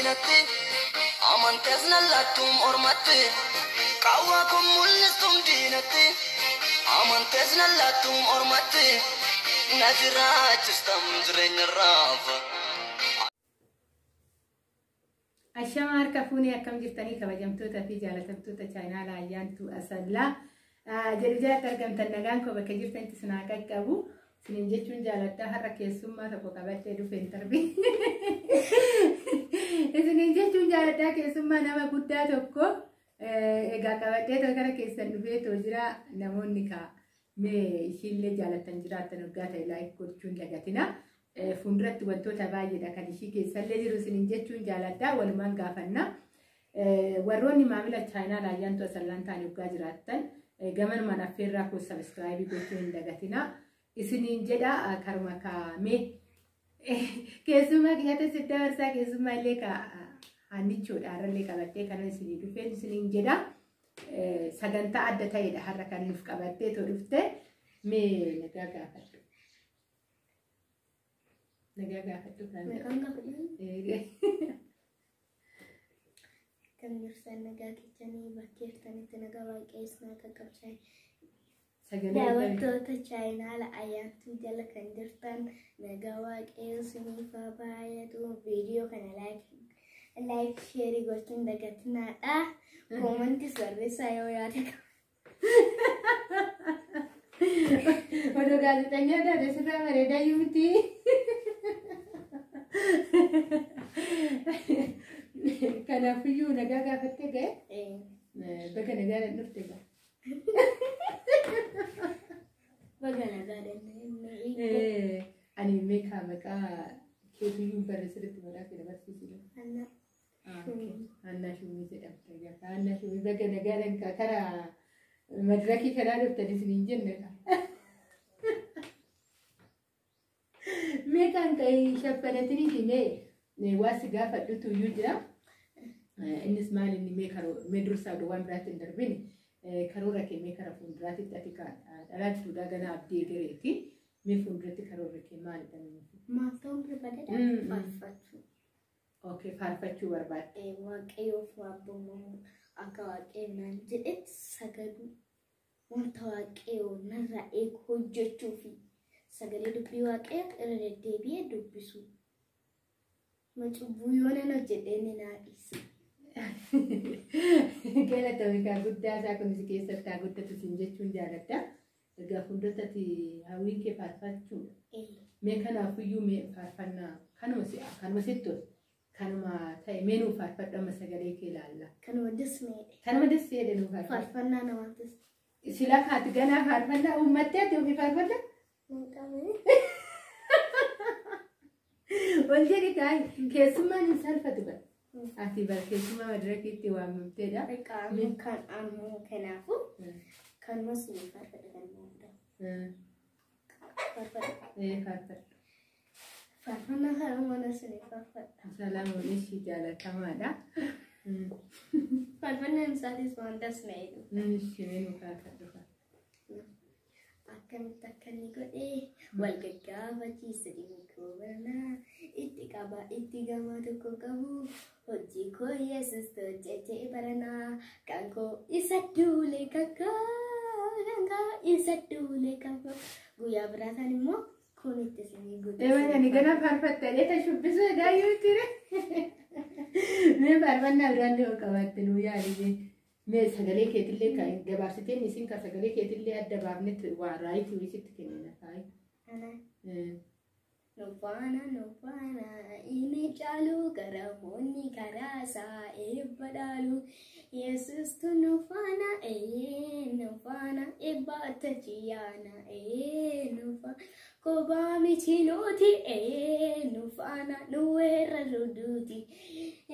diinatti amantees nallattuum ormatti qaawwaa kun mul'istuum diinatti amantees nallattuum ormatti na jiraachistam jireenya raafa. Ashama harka fuunee akkam jirtanii kabajamtoota fi jaalatamtoota chaayinaala Ayyaantuu Asallaa jedhu jalatti argamtan nagaan koo bakka jirtanitti isin haa qaqqabu. Isiniin jechuun jaaladhaa har'a keessummaa tokko qabadhee dhufeen darbe. Isiniin jechuun jaaladhaa keessummaa nama guddaa tokko egaa qabadhee gara keessan dhufee too jira namoonni kaa mee ishiillee jaalattan jiraattan waggaa ta'e like gochuun dagatina. Fuulduratti wantoota baay'eedha kan ishii keessallee jiru isiniin jechuun jaaladhaa walumaan gaafanna. Warroonni maamila chaayinaa Ayyaantuu Asallaan ta'an waggaa jiraattan gamanumaan affeerraa koo subscribe gochuu hin dagatina. Isiniin jedha karuma kaamee keessummaa kiyyatti sitti dabarsaa keessummaa illee ka hannichoodha har'allee qabattee kanan isinii dhufeen isiniin jedha. Sagantaa adda ta'edha har'a kan nuuf qabattee too dhufte mee nagaa gaafadhu. Nagaa gaafadhu kan. Maqaan gaafadhu. Kan jirtan nagaa kechanii bakkee jirtanitti nagaa waaqessinaa qaqqabsan. Daawwattoota chaayinaala Ayyaantuu jala kan jirtan nagaa waaqessinii faa baay'atu viidiyoo kana like share gochuun dagatinaadha. Commentis barreessaa yoo yaada qabu. Oduu gaazexeessaa taate sirraa bareedaa iyyuu miti. Kanaafiyyuu nagaa gaafattee ga'e baga nagaa dhufte ga'a. Baga nagaa danda'e. Ani meeqa maqaa keetiyyuu barreessitetti maqaa kee dabarsiisudha. Annaa. Annaa Shumii jedhamte gaafa. Annaa Shumii baga nagaadhaan karaa madirakii kanaa dhuftan isiniin jenne ka. Meeqaan ta'e shaffanatiniiti mee waa si gaafadhutu iyyuu jira. Innis maal inni mee mee dursaa oduu waan biraatti hin darbine karoora kee mee kara fuulduraatitti ati dhalaattuudha gana abdii egereeti. Mee fuulduratti karoorri kee maalidha? Maal ta'uun barbaadadha? Faarfachuu. Okay, faarfachuu barbaadde. Waaqayyoof abboomamuu akka waaqayyo naan jedhetti sagaduu wanta waaqayyo narraa eegu hojjechuu fi sagalee dubbii waaqayyo irra deddeebi'ee dubbisuu. Cubbuu yoo nan hojjedhe inni naa dhiisa. Galatoomi kaa guddaa isaa kunis keessatti haa guddatu siin jechuun jaaladha. Egaa fuulduratti hawwiin kee faarfachuudha. Mee kanaafiyyuu mee faarfannaa kanuma kanuma sitti tolu kanuma ta'e mee nuu faarfadhu amma sagalee kee ilaalla. Kanuma disneedha. Kanuma disneedha nuu faarfadhu. Faarfannaa namaattis. Silaa kaati ganaa faarfannaa uummattee ati ofii faarfadha? Wal jedhi kaay keessummaan hin salphatu bara. Ati bara keessummaa madirakiitti waamamteedha. Kan ammoo kanaafuu kanuma sinii faarfadha kan hunda. Faarfadha. Faarfadha. Faarfannaa kana mana sinii faarfadha. Salaamuun ishii jaalatamaadha. Faarfannaan isaatis waan dasneedha. Ishii mee nuu faarfadhu. Akkamitti akka inni godhee wal gaggaafachiisa dhimmi koo baranaa itti qaba itti gamaa tokko qabu hojii koo Yesuus hojjetee baranaa kan koo isa duule kan koo isa duule kan koo guyyaa biraataan immoo kun itti isinii guutuu. Eewan ani gana faarfattanii ta shubbisuu daayyuu ture. Mee faarfannaa biraan yoo qabaatte nuu yaali. Mee sagalee keetillee kan gabaabsiteen isin kan sagalee keetillee adda baafnetti waa raayitii wisitti kennina kaayi. Nufaana nufaana inni caalu garamoonni karaa isaa eebba dhaalu Yesuustu nufaana ee nufaana eebba tachiyaana ee nufaana kophaa miti nuti ee nufaana nu weerra duduuti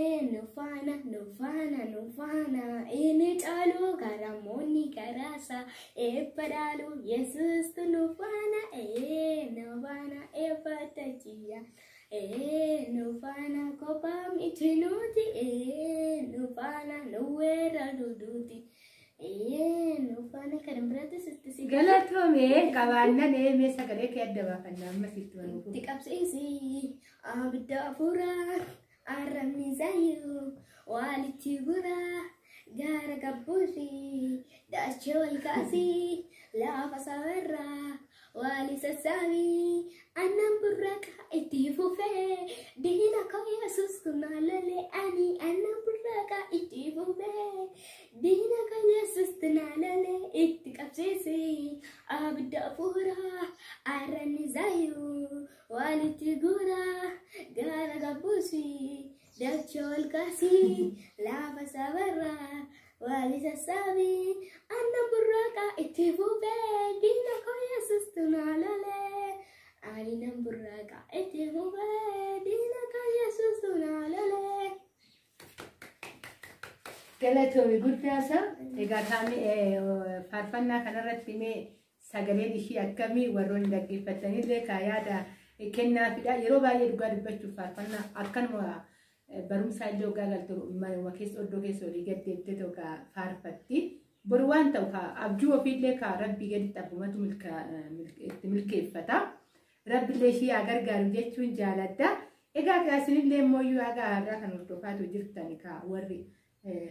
ee nufaana nufaana nufaana inni caalu garamoonni karaa isaa eebba dhaalu Yesuustu nufaana ee nufaana eebba tachiyaa ee nufaana kophaa miti nuti ee nufaana nu weerra duduuti ee nufaana kan biraattis itti si Galatoomee qabaannan mee sagalee kee adda baafannaa ammas itti wanuuf. Itti qabsiisi abidda afuuraa arrabni Arranni walitti guuraa gaara gabbuusi dachee wal kaasii lafa sabarraa wali sassaabii aannan burraaqa itti fufee diina koo Yesuus kunaa lolee ani aannan burraaqa itti fufee diina koo Yesuus kunaa lolee itti qabsiisi abidda fuuraa arranni zaayuu walitti guuraa gaara gabbuusi dachee wal kaasii lafa sabarraa wali sassaabii aannan burraaqa itti fufee diina koo Yesuus tunaa lolee aannan burraaqa itti fufee diina koo Yesuus tunaa lolee. Galatoomi guddaasaa. Egaa taa'anii faarfannaa kanarratti mee sagaleen ishii akkamii warroonni dhaggeeffatanillee kaa yaada kennaafidha. Yeroo baay'ee dhugaa dubbachuuf faarfannaa akkanuma barumsaa illee hoggaa galtu manuma keessa oddoo keessa olii gad deemtee tokko faarfatti. Boru waan ta'u kaa abjuu ofiillee kaa rabbii gaditti abbumatu itti milkeeffata. Rabbillee ishii haa gargaaru jechuun jaaladha. Egaa isinillee immoo haga har'aa kan hordofaatu jirtan kaa warri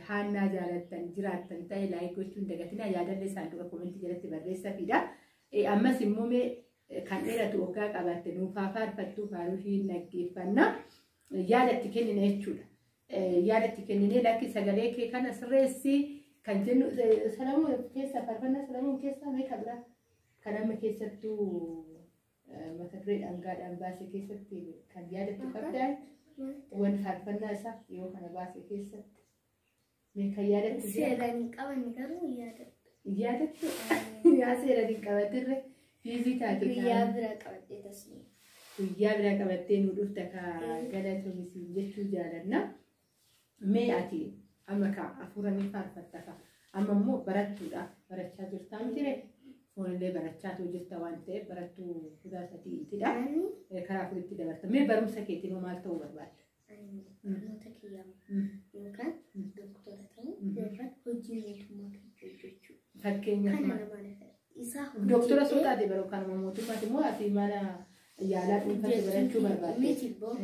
haannaa jaalattan jiraattan ta'e like gochuun dagatina yaadallee saanduqa koomentii jalatti barreessafiidha. Ammas immoo mee kan dheeratu hoggaa qabaatte nuufaa faarfattuu faaruu ishii dhaggeeffanna. Yaadatti kennina jechuudha. Yaadatti kenninee lakki sagalee kee kana sirreessi kan jennu Salamuun keessa faarfannaa Salamuun keessaa meeqa biraa kan amma keessattuu mata duree dhangaadhaan baase keessatti kan yaadatti qabdan waan faarfannaa isaa yoo kana baase keessatti mee kan yaadatti jira? Seeraan hin qabanne garuu yaadadha. Yaadattu yaa seeraan hin qabatirre fiizii taate Guyyaa bira qabadhee tasuma. Guyyaa biraa qabattee nu dhufta ka galatoomi jechuu jaalanna. Mee ati amma ka hafuura ni faarfatta ka amma immoo barattuudha barachaa jirtaa miti foonillee barachaatu jirta waan ta'eef barattuu kutaa sadiitidha. Ani Karaa afuritti dabarta. Mee barumsa keetiin hoo maal ta'uu barbaadda? ani barnoota kiyyaa yookaan doktora ta'uu yookaan hojii mootummaa keessa hojjechuu. Fakkeenyaaf Kana maal? lamaan isaa Doktora sun taate baruu kanuma mootummaati immoo ati mana yaalaa dhuunfaatti barachuu barbaadde. Miti boo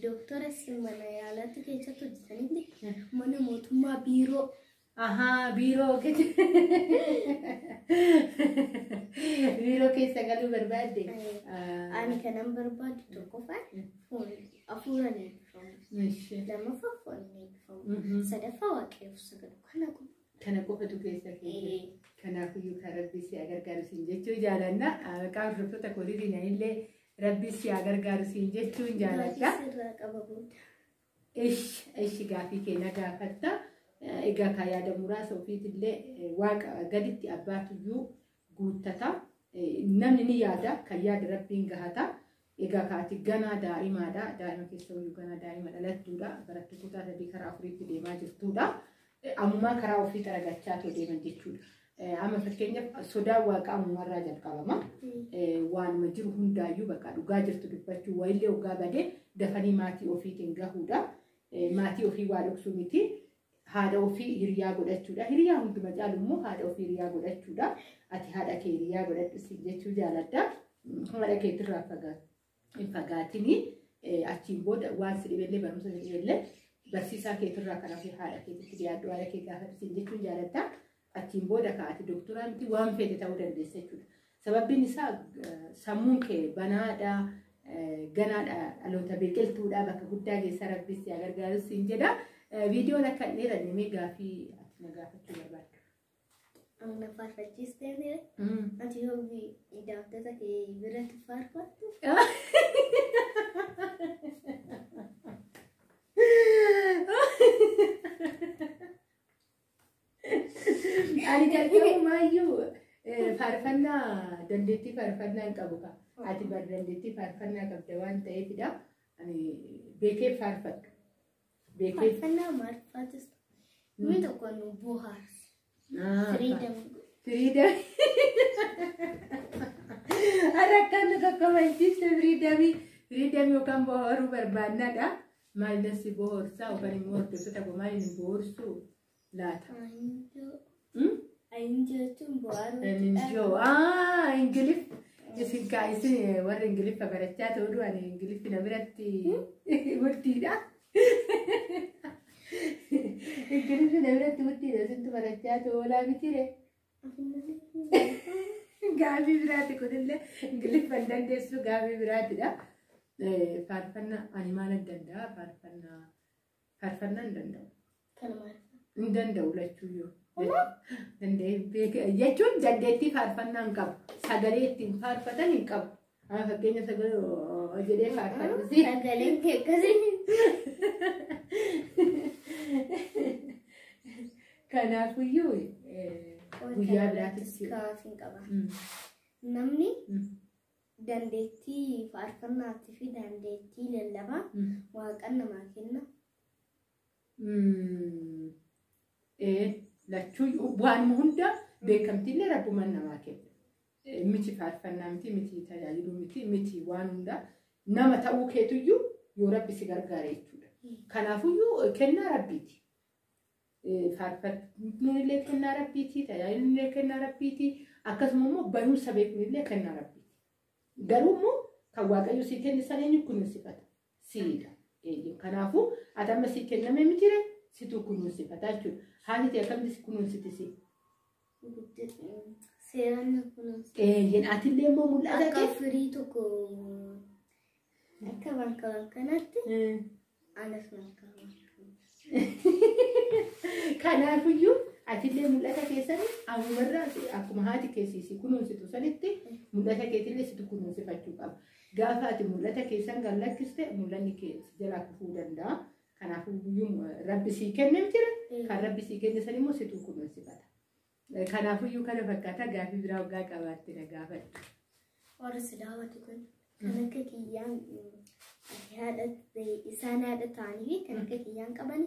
doktora si mana yaalaatti keessatti hojjetanitti mana mootummaa biiroo Ahaa, biiroo keessa biiroo keessa galuu barbaadde. Ani kanan barbaadu tokkoffaan hafuuraan eebbifamu. Lammaffaa fooniin eebbifamu. Sadaffaa waaqayyoof sagadu. Kana qofa. Kana qofatu keessa kee. Kanaafiyyuu kan rabbi si haa gargaaru siin jechuu jaalanna. Maqaa hordoftoota kootiitiin anillee rabbi si haa gargaaru siin jechuun jaaladha. Sirraa qaba booda. Ish, ish gaafii kee na gaafatta. Egaa kan yaada muraasa ofiitillee waaqa gaditti abbaatuyyuu guuttata. Namni ni yaada, kan yaada rabbiin gahata. Egaa kaati ganaa daa'imaadha. Daa'ima keessa iyyuu ganaa daa'ima dhalattuudha. Barattuu kutaa sadii karaa afuriitti deemaa jirtuudha. Ammumaa karaa ofii xaragachaa too deeman jechuudha. Amma fakkeenyaaf sodaan waaqa ammumarraa jalqabama. Waanuma jiru hundaayyuu bakka dhugaa jirtu dubbachuu wayillee hoggaa badee dafanii maatii ofiitiin gahuudha. Maatii ofii waa dhoksuu miti. Haadha ofii hiriyaa godhachuudha. Hiriyaa hunduma caalu immoo haadha ofii hiriyaa godhachuudha. Ati haadha kee hiriyaa godhadhu siin jechuu jaaladha. Haadha keetirraa hin fagaatini. Achiin booda waan si dhibellee barumsa si dhibellee barsiisaa keetirraa kanaaf haadha keetitti dhiyaadhu haadha kee gaafadhu siin jechuun jaaladha. Achiin booda kaati doktoraa miti waan feete ta'uu dandeessa jechuudha. Sababbiin isaa sammuun kee banaadha, ganaadha, dhaloota biqiltuudha, bakka guddaa geessa rabbis yaa gargaaru siin jedha. Viidiyoon akka hin dheeranne mee gaafii ati na gaafachuu barbaaddu? Amma faarfachiistee ati yoo daaftota kee biratti faarfattu. Ani jalqabumaayyuu faarfannaa dandeettii faarfannaa hin qabu ka. Ati bar dandeettii faarfannaa qabda waan ta'eefidha. Ani beekee faarfadhu. Beekee. Faarfannaa maal faarfatu? Inni tokko nu bohaarsa. Firiidam. Firiidam. Har'a akkaan nu kakkabalchiiste firiidamii. Firiidamii yookaan bohaaruu barbaannadha. Maal nasi bohaarsaa yookaan immoo hordoftoota koo maal inni bohaarsuu laata? Ayinjoo jechuun bohaaruu. Enjoo. Ah, Ingiliff. Isin kaa isin warra Ingiliffa barachaa ta'uu ani Ingiliffi na biratti murtiidha. Ingiliffi na biratti murtiidha sintu barachaa oolaa mitire. Gaafii biraati kunillee Ingiliffa hin dandeessu gaafii biraatidha. Faarfannaa ani maal hin danda'a faarfannaa hin danda'u. Kan maal? Hin danda'u lachuuyyuu. Jechuun dandeettii faarfannaa hin qabu. Sagalee ittiin faarfatan hin qabu. Amma fakkeenya sagalee jedhee faarfatu. Sagaleen kee akkasii. Kanaafiyyuu guyyaa biraatti. Gaafii qaba. Namni dandeettii faarfannaatii fi dandeettii lallabaa waaqan namaa kenna. Lachuu waanuma hunda beekamtiillee rabbumaan namaa kenna. Miti faarfannaa miti, miti tajaajiluu miti, miti waan hunda nama ta'uu keetuyyuu yoo rabbi si gargaare jechuudha. Kanaafuyyuu kennaa rabbiiti. Faarfannuunillee kennaa rabbiiti, tajaajilullee kennaa rabbiiti, akkasuma immoo barumsa beekuunillee kennaa rabbiiti. Garuu immoo kan waaqayyo sii kenne sana eenyu kunuunsifata? Siidha. Kanaafuu ati amma sii kenname mitire situ kunuunsifata jechuudha. Haati ta'e akkamitti si kunuunsiti si? Seeraan na kunuunsa. Atillee immoo mul'ata Akka kee? firii tokko akka bakka bakkanatti anas bakka bakka. Kanaafiyyuu atillee mul'ata keessan ammumarraa akkuma haati keessi si kunuunsitu sanitti mul'ata keetillee situ kunuunsifachuu qaba. Gaafa ati mul'ata keessan gad lakkiste mul'anni kee si jalaa kufuu danda'a. Kanaafiyyuu rabbi sii kenne jira. Kan rabbi sii kenne san immoo situ kunuunsifata. Kanaafiyyuu kana fakkaata gaafii biraa waggaa qabaatte na gaafadhu. Warri si daawwatu kun kan akka kiyyaan ati haadha isaan haadha ta'anii fi kan akka kiyyaan qabani.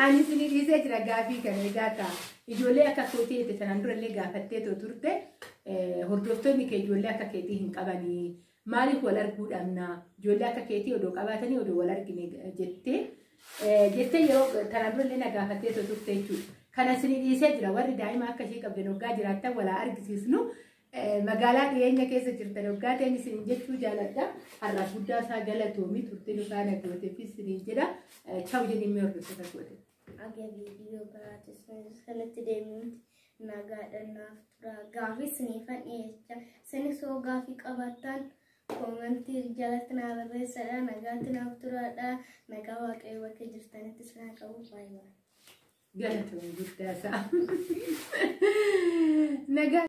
Ani isinii dhiisee jira gaafii kana egaa ta'a. Ijoollee akka kootii jette sanaan durallee gaafattee too turte hordoftoonni kee ijoollee akka keetii hin qabanii maaliif wal arguu dhabnaa ijoollee akka keetii odoo qabaatanii odoo wal argine jettee jettee yeroo tanaan durallee na gaafattee too turte jechuudha. Kana isinii dhiisee jira warri daa'ima akka ishee qabdan waggaa jiraattan walaa argisiisnu magaalaa dhiyeenya keessa jirtan waggaa ta'an isin jechuu jaaladha. Har'aaf guddaa isaa galatoomii turte nu faana gooteef isiniin jedha. Chaw jedhii mee hordoftoota goote. Aga viidiyoo biraatis kanatti deemuuti nagaadhaan naaf tura. Gaafii isiniifan dhiyeessa. Isinis hoo gaafii qabaattan koomentii jalatti naa barreessadha. Nagaatti naaf turaadha. Nagaa waaqayyo bakka jirtanitti isin haa qabu. Baay'ee. Galatoomii guddaa isaa. Nagaa.